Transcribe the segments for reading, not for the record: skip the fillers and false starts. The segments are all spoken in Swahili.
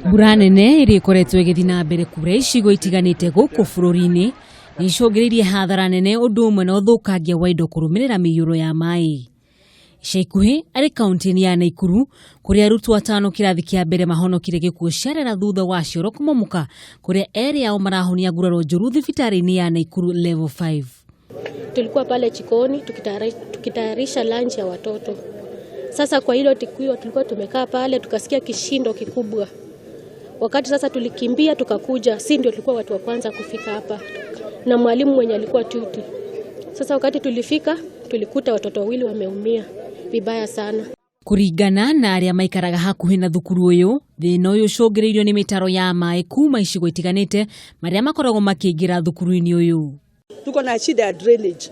Mbura nene ĩrĩa ĩkoretwo ĩgĩthiĩ na mbere kura icigo itiganĩte gũkũ bũrũri-inĩ nĩ icũngĩrĩirie hathara nene ũndũ ũmwe na ũthũkangia wa indo kũrũmĩrĩra mĩiyũro ya maĩ. Ica ikuhĩ arĩ kaunti-inĩ ya Naikuru kũrĩa arutwo atano kĩrathi kĩa mbere mahonokire gĩkuũ ciarera thutha wa cioro kũmomoka kũrĩa erĩ ao marahonia nguraro njũru thibitarĩ-inĩ ya Naikuru Level 5. Tulikuwa pale jikoni tukitayarisha lunch ya watoto. Sasa kwa hilo tukio tulikuwa tumekaa pale tukasikia kishindo kikubwa. Wakati sasa tulikimbia tukakuja, si ndio tulikuwa watu wa kwanza kufika hapa na mwalimu mwenye alikuwa duty. Sasa wakati tulifika tulikuta watoto wawili wameumia vibaya sana. Kũringana na arĩa maikaraga hakuhĩ na thukuru ũyũ, thĩna ũyũ ũcũngĩrĩirio nĩ mĩtaro ya maĩ kuma icigo itiganĩte marĩa makoragwo makĩingĩra thukuru-inĩ ũyũ. Tuko na shida ya drainage.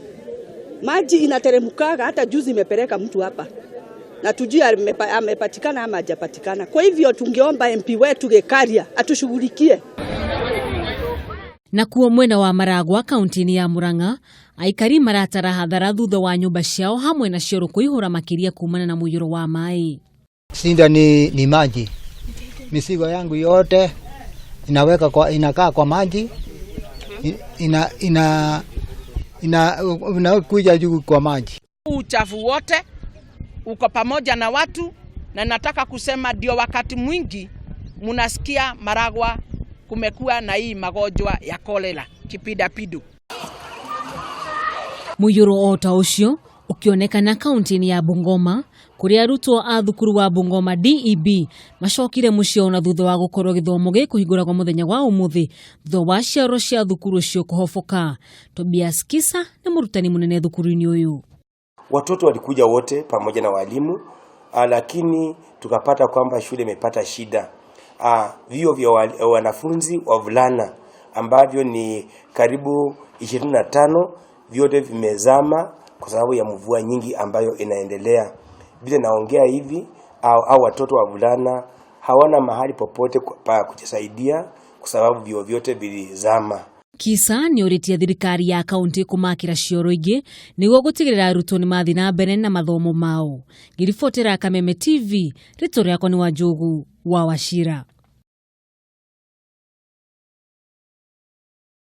Maji inateremkaga, hata juzi imepeleka mtu hapa na tujui amepatikana ama hajapatikana. Kwa hivyo tungeomba MP wetu Gikaria atushughulikie. Nakuo mwena wa Maragwa kaunti-inĩ ya Murang'a, aikari maratara hathara thutha wa nyũmba ciao hamwe na cioro kũihũra makĩria kumana na mũiyũro wa maĩ. Shida ni maji. Mizigo yangu yote inaweka kwa, inakaa kwa maji, ina inakuja juu kwa maji. Uchafu wote uko pamoja na watu, na nataka kusema ndio wakati mwingi munasikia Maragwa kumekuwa na hii magonjwa ya kolera, kipindupindu. Mũiyũro o ta ũcio ũkĩonekana kaunti-inĩ ya Bungoma kũrĩa arutwo a thukuru wa Bungoma DEB macokire mũciĩ ona thutha wa gũkorwo gĩthomo gĩkũhingũragwo mũthenya wa ũmũthĩ thutha wa cioro cia thukuru ũcio kũhoboka. Tobias Kisa nĩ mũrutani mũnene thukuru-inĩ ũyũ. Watoto walikuja wote pamoja na walimu, lakini tukapata kwamba shule imepata shida. Vyoo vya wanafunzi wavulana ambavyo ni karibu 25 vyote vimezama kwa sababu ya mvua nyingi ambayo inaendelea. Vile naongea hivi, au watoto wavulana hawana mahali popote pa kujisaidia kwa sababu vyoo vyote vilizama. Kisa nĩ ũrĩtie thirikari ya kaunti kũmakĩra cioro ingĩ nĩguo gũtigĩrĩra arutwo nĩ mathiĩ na mbere na mathomo mao. Ngĩribotera Kameme TV, rĩtwa rĩakwa nĩ Wanjũgu wa Wachira.